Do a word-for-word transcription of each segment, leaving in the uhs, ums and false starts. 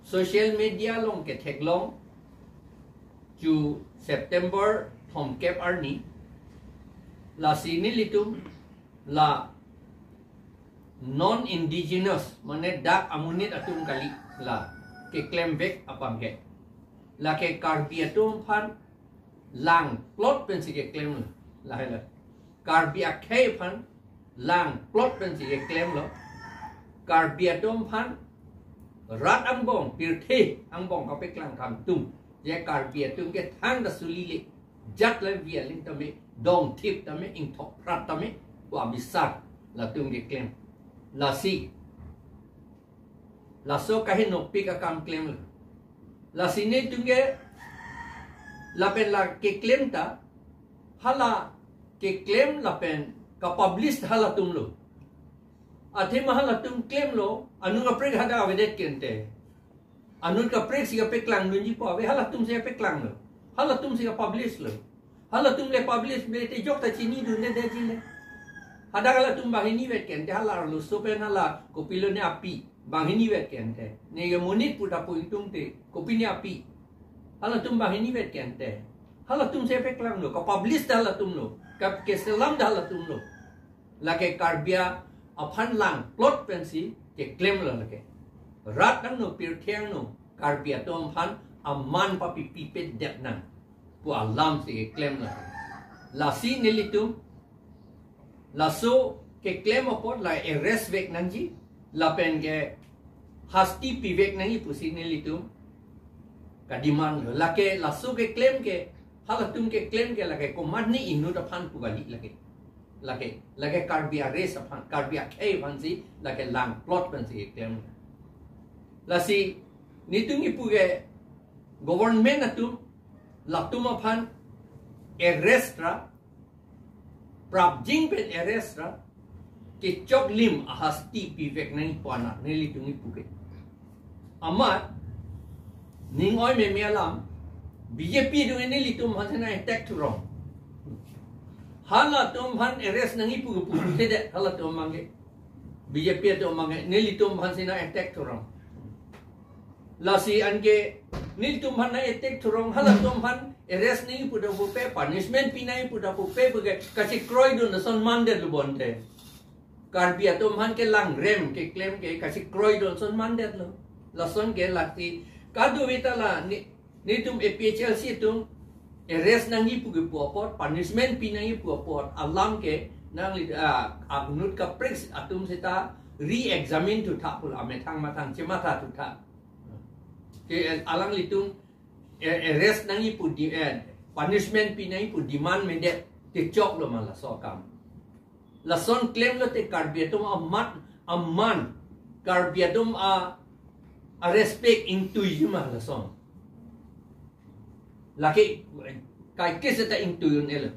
Social media along ketheklong chu September thomkep arni, lasi nelitum la non indigenous, mane dak amonit atum kali la keklem vek apangke, lake Karbi atum aphan langplot pensi keklem lo. Lahai lo. Karbi akhei aphan langplot pensi keklemlo. Karbi atum aphan rat angbong, pirthe angbong kapeklang kangtung, je Karbi atum ke thangta suli le, jat le vi aling tame, dongthip tame, ingthok prat tame, pu abisar latum keklem. Lasi laso kahenopik akam klemlo. Lasi nelitum ke lapen la keklem ta, hala keklem lapen kapublish halatum lo. Athema halatum klemlo, anut kaprek hadak avedet ke ante. Anut kaprek si kapeklang dunji pu ave, halatum si kapeklang lo. Halatum si kapublish lo. Halatum le publish ble te jokta chinidunde detji le. Hadak halatum banghini vet ke ante, hala arloso pen hala kopilo ne api banghini vet ke ante. Ne ke monit pu ta pu ingtung te, kopi ne api. Halatum banghini vet ke ante. Halatum si kapeklang lo, kapublish ta halatum lo, kap keselam ta halatum lo. Lake Karbi aphan langplot pensi keklemlo lake. Rat angno, pirthe angno, Karbi atum aphan aman papipi pedet nang pu alam si keklemlo. Lasi nelitum laso keklem apot la arrest vek nangji, lapen ke hasti pivek nangji pusi nelitum kademand lo. Lake laso keklem ke, halatum keklem ke lake komatne inut aphan pu kali lake. Lake, lake Karbi a-race aphan, Karbi akhei aphansi lake langplot pensi keklem. Lasi nelitum kipu ke government atum latum aphan arrest ra, prapjin pen arrest ra, kechoklim ahasti pivek nangji pu anak nelitum kipu ke. Amat ning oi meme alam, B J P atum nelitum aphansi nang-attack thurong. Halatum aphan arrest nangji pu ke puthedet, halatum abang ke. B J P atum abang ke nelitum aphansi nang-attack thurong. Lasi anke nelitum aphan nang-attack thurong, halatum aphan arrest nangji pu ta pupe, punishment pi nangji pu ta pupe, puke kachekroidun ason mandetlo bonte. Karbi atum aphan kelangrem keklem ke kachekroidun ason mandetlo. Lason ke lasi kadokave ta la ne, netum A P H L C atum arrest nangji pu kipu apot, punishment pi nangji pu apot alam ke nangli, ah, anut kaprek atum seta re-examine thutha pulo, amethang mathang chematha thutha. Ke alanglitum, eh, arrest nangji pu di, eh, punishment pi nangji pu demand medet, kechoklo ma laso akam. Lason klemlo te Karbi atum amat, aman, Karbi atum a, a-respect ingtuiji ma lason. Lake kaiketa ingtui un-elo.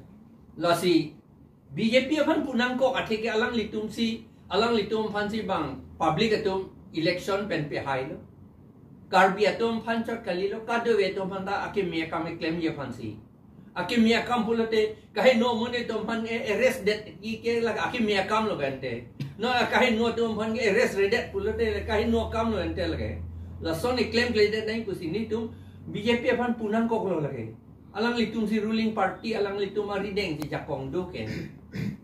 Lasi B J P aphan pu nangkok athe ke alanglitum si, alanglitum aphansi bang public atum election pen pehailo. Karbi atum aphan chot kalilo, kadokave atum aphan ta akeme akam keklemji aphansi. Akeme akam pulote, kaheno amonit atum aphan, eh, arrest det ke, ke la akeme akam lo ke ante. No, kaheno atum aphan ke arrest redet pulote, kaheno akam lo ante lake. Lason keklemkledet nangji pusi netum B J P aphan pu nangkoklo lake. Alanglitum si ruling party, alanglitum arideng si jakong do ke.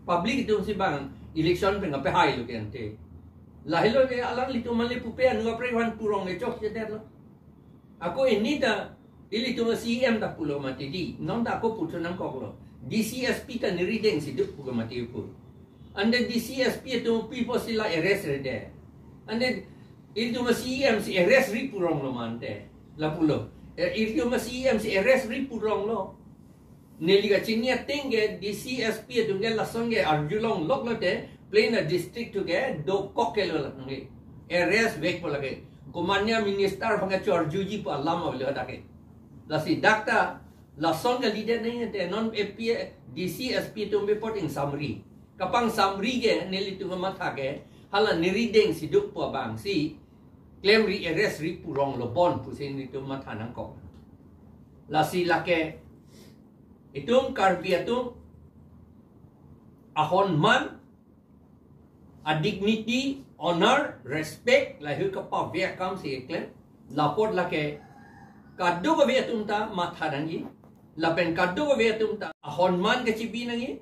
Public atum si bang election pen kapehailo ke ante. Lahelo ke alanglitum male pupe, anut kaprek aphan purong ke chokchedetlo. Ako ini ta, ilitum C E M ta pulo mati di, non ta ako puthu nangkoklo. D C S P ta nerideng si duk pulo mati pu. Ante D C S P atum pi pusi la arrest rede. Ante ilitum C E M si arrest ri puronglo ma ante. La pulo. Eh, ilitum C E M si arrest ri puronglo. Neli kachini ateng ke D C S P atum ke lason ke arjulong loklo te, plain a-district atum ke dokok ke lo latum ke. Arrest vekpo lake. Komatne minister aphan ke chorjuji pu alam avelo dak ke. Lasi dak ta lason ke leader nangji te, non A P, D C S P atum bepot ingsamri. Kapangsamri ke nelitum matha ke, hala nerideng si duk pu abang si klemri, arrest ri puronglo bon pusi nelitum matha nangkok. Lasi lake itum Karbi atum ahon man, a-dignity, honor, respect, lahei kapave akam si keklem. Lapot lake kadokave atum ta matha nangji, lapen kadokave atum ta ahonman kachibi nangji,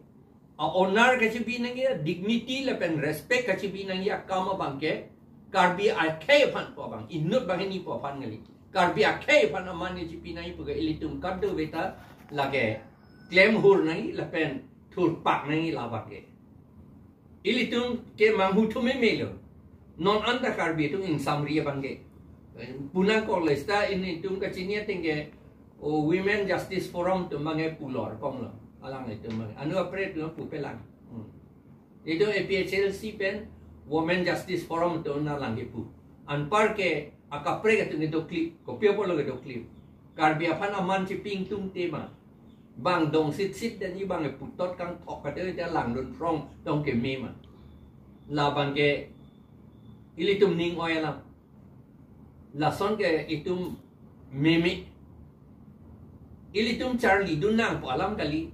a-honor kachibi nangji, dignity lapen respect kachibi nangji akam abang ke Karbi akhei aphan pu abang, inut banghini pu aphan kali. Karbi akhei aphan aman kachibi nangji pu ke ilitum kadokave ta lake klemhur nangji lapen thurpak nangji labang ke. Ilitum ke manghu thume melo. Non anta Karbi atum ingsamri abang ke. Punang college ta ilitum kachini ateng ke, o, Women Justice Forum atum abang ke pulor komlo. Alanglitum abang. Anu apre atum pupelang. Hmm. Itum A P H L C pen Women Justice Forum atum nanglang kepu. Anpar ke akaprek atum kedoklip. Kopi apotlo kedoklip. Karbi aphan aman chipingtung tema. Bang dong sitsit dan i bang putot kangthok kate ja langdun phrong tong keme ma. Labang ke ilitum ning oi alam. Lason ke itum meme. Ilitum charlidun nangpo alam kali.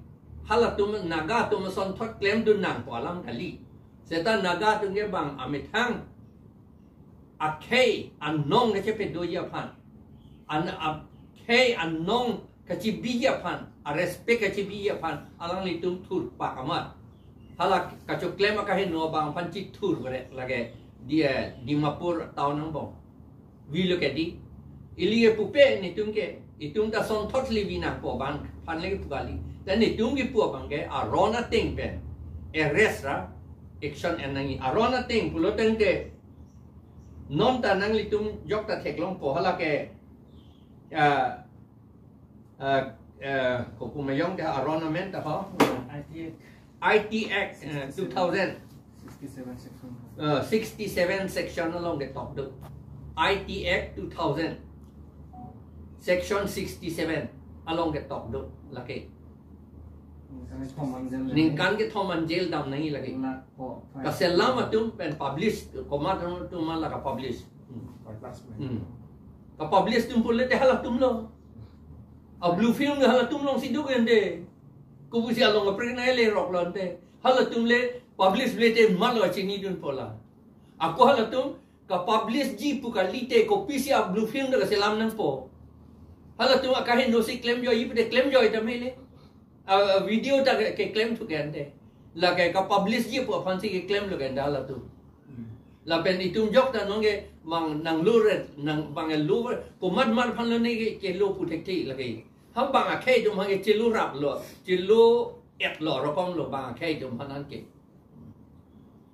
Halatum Naga atum asonthot klemdun nangpo alam kali. Seta Naga atum ke bang amethang akhei anong kachepadoji aphan, an akhei anong kachibiji aphan, a-respect kachibiji aphan alanglitum thurpak amat. Hala kachoklem akaheno abang aphan chithur bere lake di, eh, Dimapur town angbong. Vilo ke di. Ili kepupe netum ke, itum ta sonthot livi nangpo abang aphan lake pu kali. Dan netum kepu abang ke aron ateng pen arrest ra action en nangji. Aron ateng pulo tangte non ta nanglitum jok ta theklongpo, hala ke, ah, ah, ah, kopu mayong ke aron amen ta ho? I T Act. I T Act, eh, two thousand. Sixty-seven section. Eh, sixty-seven section along ketok do. I T Act two thousand. Section sixty-seven along ketok do lake. Ningkan kethom an jail. Ningkan kethom an jail dam nangji lake. Lakh po. Kaselam atum pen publish, komat atum ma la kapublish. Hmm. Five lakhs. Hmm. Kapublish atum pulote halatum lo. A-blue film ke halatum alongsi do kente. Kopusi along kaprek nangji le rok lo ante. Halatum le publish le te malo chinidunpo la. Ako halatum kapublish ji pu kalite kopisi a-blue film ta kaselam nangpo. Halatum akaheno si klemjoi, ipu de klemjoi ta mele. A, a-video ta ke, keklem thu kente. Lake kapublish ji pu aphansi keklemlo kente halatum. Hmm. Lapen itum jok ta nonke bang nanglo re, nang bang lo re, komat mar aphan lo ne ke, kelo pu thekthe lake. Ha bang akhei atum ha ke chelo raplo, chelo etlo rokom lo bang akhei atum aphan anke.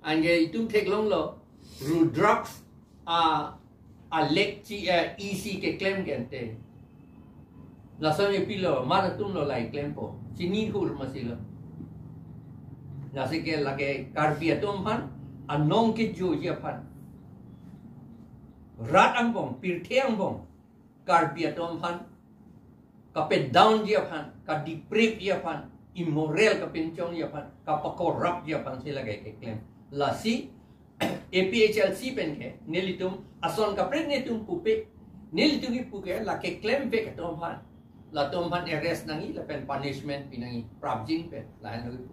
Anke itum theklonglo, Rudraks a, a lake chi, eh, isi keklem kente. Lason epilo, mar atum lo lai klempo. Chinihur masi lo. Lasi ke lake Karbi atum aphan, anong kejoji aphan. Rat angbong, pirthe angbong. Karbi atum aphan, kapedown ji aphan, kadeprave ji aphan, immoral kapinchong ji aphan, kapakorap ji aphansi lake keklem. Lasi A P H L C pen ke, nelitum, ason kaprek netum pupe, nelitum kipu ke, la keklem vek atum aphan, latum aphan arrest nangji, lapen punishment pi nangji, prapjin pen, lahen lagi.